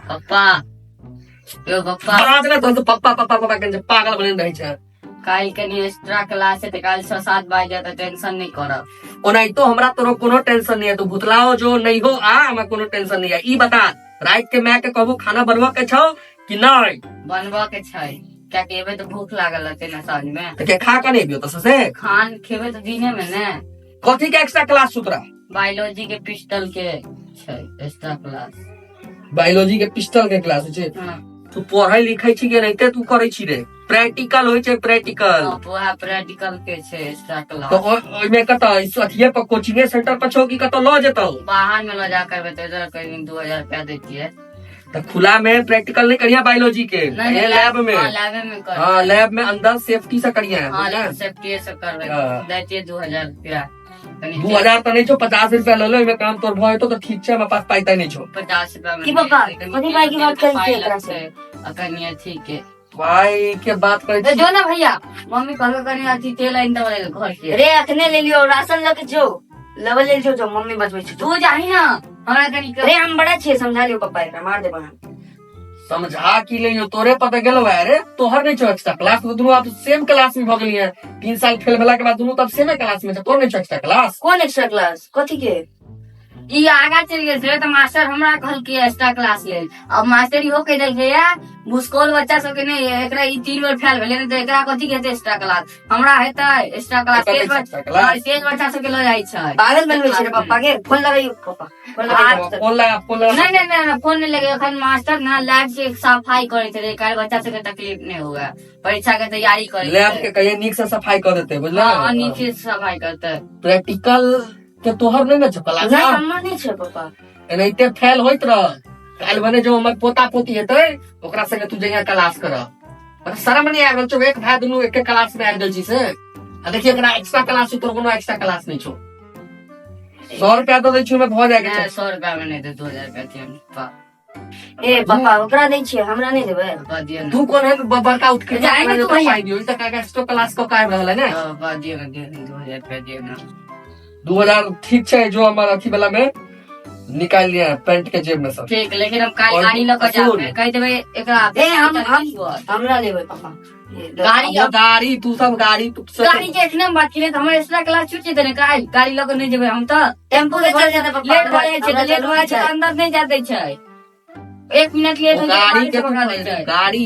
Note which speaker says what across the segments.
Speaker 1: पप्पा यो पप्पा।
Speaker 2: आज ने तो पप्पा पप्पा पप्पा के पागल बनेने रहै छै।
Speaker 1: काल्हि कनि एक्स्ट्रा क्लास है तऽ काल्हि 6-7 बाजि जायत तऽ टेंशन नहि करब।
Speaker 2: ओनाहितो हमरा तोरो कोनो टेंशन नहीं है, तू भुतलाओ जो नहीं हो आ, हमरा कोनो टेंशन नहीं है। ई बता रात के माय के कहबो खाना बनबऽ के छौ कि नहीं?
Speaker 1: बनबऽ के छै, कियाकि एबै तऽ भूख लागल रहतै ने साँझ में।
Speaker 2: तऽ के खा के नहीं अबियौ तऽ से?
Speaker 1: खान खेबै तऽ दिने में ने।
Speaker 2: कथी के एक्स्ट्रा क्लास छौ तोरा?
Speaker 1: बायोलॉजी के पिस्टल के छै एक्स्ट्रा क्लास।
Speaker 2: बायोलॉजी के पिस्टल के क्लास छै?
Speaker 1: हाँ।
Speaker 2: तू पढ़ै लिखै छी कि एनाहिते तू करै छी रे? प्रैक्टिकल होइ छै, प्रैक्टिकल।
Speaker 1: हाँ, वएह प्रैक्टिकल के छै एक्स्ट्रा क्लास।
Speaker 2: तऽ ओहिमे कतऽ अथिये पर कोचिंगे सेंटर पर छौ कि कतऽ लऽ जेतौ?
Speaker 1: बाहर में लऽ जा करबै तऽ इधर कहीं 2000 रुपया दैतियै।
Speaker 2: तऽ खुला में प्रैक्टिकल नहीं करिया बायोलॉजी के,
Speaker 1: नहीं,
Speaker 2: लैब में।
Speaker 1: हाँ, लैबे में कर।
Speaker 2: हाँ, लैब में अंदर सेफ्टी से करिया।
Speaker 1: हाँ, सेफ्टी से करबै।
Speaker 2: हाँ।
Speaker 1: दैतियै 2000 रुपया कनि।
Speaker 2: 2000 तऽ नहीं छौ, 50 रुपया लऽ ले, ओहिमे काम तोर भऽ जेतौ तऽ ठीक छै, हमरा पास पाइ ताइ नहीं छौ।
Speaker 1: 50 रुपया में
Speaker 3: की पप्पा,
Speaker 1: कनि
Speaker 3: कथी पाइ के बात करै
Speaker 1: पाइ
Speaker 3: छियै एकरा से?
Speaker 1: लगतै, आ कनि अथी के
Speaker 2: पाइ के बात करै
Speaker 1: ए,
Speaker 2: छी।
Speaker 1: जो ना भैया, मम्मी कहलकै कनि अथी तेल आनि देबै घर के।
Speaker 3: रे अखने ले लियो, राशन लऽ के जो, लेबे लेल जो, जो मम्मी बचबै छै।
Speaker 1: तू जाही ना हमरा कनि
Speaker 3: रे हम बड़ा छियै, समझा लियो पप्पा, एकरा मार देबै हम।
Speaker 2: समझा की लियो, तोरे पता गेलो है रे, तोहर नहीं छौ एक्स्ट्रा क्लास? तो दुनू आब सेम क्लास में भऽ गेलियै, 3 साल फेल भेला के बाद दुनू तब सेमे क्लास में छै, तोर नहीं छौ एक्स्ट्रा क्लास?
Speaker 3: कोन एक्स्ट्रा क्लास, कथी के?
Speaker 1: ई आगा चलि गेल छलै तऽ मास्टर हमरा कहलकै एक्स्ट्रा क्लास लेल। अब मास्टर इहो कहि देलकै या भुसकौल बच्चा सबके नहि, एकरा ई 3 बेर फेल भेलै ने तऽ एकरा कथी के हेतै एक्स्ट्रा क्लास? हमरा हेतै एक्स्ट्रा क्लास?
Speaker 2: एकर
Speaker 1: तेज
Speaker 2: नहि छै एक्स्ट्रा क्लास।
Speaker 1: बच्चा, तेज बच्चा सबके लऽ जाइ छै।
Speaker 3: पागल बनबै छै रे पप्पा के। फोन लगैयो पप्पा, फोन लगैयो।
Speaker 2: फोन लगा, फोन लगा।
Speaker 1: नहीं नहीं नहीं नहीं, फोन नहीं लगे। अखन मास्टर ना लैब के सफाई करे थे, काल्हि बच्चा सबके तकलीफ नहीं हुए, परीक्षा के तैयारी करे।
Speaker 2: लैब के कहिए नीक से सफाई कर देते, बुझल?
Speaker 1: हाँ, नीक से सफाई करते।
Speaker 2: प्रैक्टिकल के तोहर नहीं ने छौ क्लास?
Speaker 3: नहि, हमर नहि छै पप्पा।
Speaker 2: एनाहिते फेल होइत रह, काल्हि भने जो हमर पोता पोती हेतै ओकरा संगे तू जहिया क्लास कर। पर शरम नहीं आबि रहल छौ? एक भाई दुनू एके क्लास में आबि गेल छी से, आ देखिए एकरा एक्स्ट्रा क्लास छौ, तोर कोनो एक्स्ट्रा क्लास नहीं छौ। 100 रुपया दऽ दै छियौ, ओहिमे भऽ जाय के
Speaker 1: नहि
Speaker 2: छै।
Speaker 1: 100 रुपया में नहीं दे, 2000 रुपया दियौ ने, पप्पा।
Speaker 3: ए पप्पा, ओकरा दै छियै, हमरा नहि देबै?
Speaker 1: पप्पा दियौ ने।
Speaker 2: तू कोन है बड़का उठ के
Speaker 1: जाए ने तू भैया।
Speaker 2: पाइ दियौ, ई तऽ काका एक्स्ट्रा क्लास कऽ के आबि रहल है ने।
Speaker 1: पप्पा दियौ ने, दियौ ने, 2000 रुपया दियौ ने।
Speaker 2: 2000 ठीक छै, जो हमर अथी वाला में निकाल लिया पैंट के जेब में सब।
Speaker 1: ठीक, लेकिन हम काल्हि
Speaker 2: और
Speaker 1: गाड़ी लऽ कऽ
Speaker 2: सुन।
Speaker 1: जायब, कहि देबै एकरा।
Speaker 3: ए, हम हमरा लेबै पप्पा। ए,
Speaker 1: गाड़ी
Speaker 2: वो गाड़ी तू सब गाड़ी तू सब
Speaker 1: गाड़ी के एखने हम बात केलियै तऽ हमर एक्स्ट्रा क्लास छूट जेतै ने, काल्हि गाड़ी लऽ कऽ नहि जेबै हम तऽ।
Speaker 3: टेम्पू से चल जेतै पप्पा।
Speaker 1: लेट भऽ जाइ छै तऽ, लेट भऽ जाइ छै तऽ अंदर नहि जा दै छै, 1 मिनट लेट
Speaker 2: वो
Speaker 1: हो जाइ
Speaker 2: गाड़ी के
Speaker 1: छै पकड़ा दै छै।
Speaker 2: गाड़ी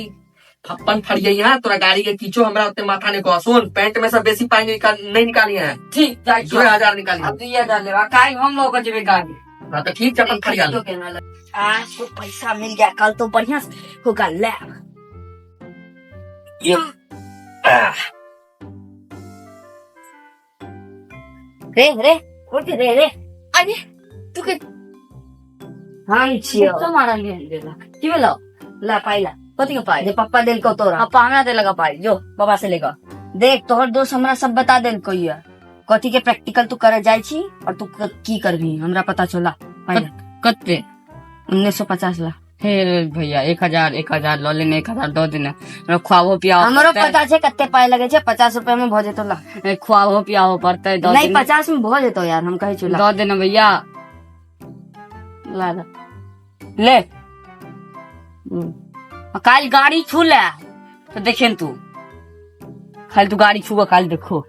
Speaker 2: फप्पन फरियै तोरा गाड़ी के किछो हमरा ओते माथा नहीं कह। सुन, पैंट में से बेसी पाई नहीं निकाली है।
Speaker 1: ठीक, जाइ छी।
Speaker 2: 2000 निकाली।
Speaker 1: आब 2000 लेब आ काल्हि हम लऽ कऽ जेबै गाड़ी।
Speaker 2: हाँ तो ठीक छै, अपन फरिया ले।
Speaker 3: आज को पैसा मिल गया, कल तो बढ़िया से होगा लैब। रे रे उठ रे रे।
Speaker 1: अरे तू के
Speaker 3: हम छियो।
Speaker 1: तो मारल देलक, की भेलौ?
Speaker 3: ला पाई ला।
Speaker 1: कथी के पाई?
Speaker 3: जे पप्पा देलकौ तोरा।
Speaker 1: पप्पा हमरा देलक पाई? जो बाबा से लेकर।
Speaker 3: देख, तोहर दोस्त हमरा सब बता देलकौ ये कथी के प्रैक्टिकल तू करे जाइ छी और तू की करबी, हमरा पता चला। पाई ला।
Speaker 1: कते?
Speaker 3: 1950 ला।
Speaker 1: हे भैया, 1000 1000 लऽ लेने, 1000 दऽ देने, हमरा खुआबो पियाबो
Speaker 3: हमरो
Speaker 1: पड़तै।
Speaker 3: पता छै कते पाई लगे छै, 50 रुपया में भऽ जेतौ, ला।
Speaker 1: ए, खुआबो पियाबो पड़तै, दऽ
Speaker 3: नहीं,
Speaker 1: देने।
Speaker 3: 50 में भऽ जेतौ यार, हम कहै छियौ ला।
Speaker 1: दऽ देने भैया।
Speaker 3: ला ला।
Speaker 1: ले। आ काल्हि गाड़ी छू ले तऽ देखियन तू, खाली तू गाड़ी छूबऽ काल्हि देखो।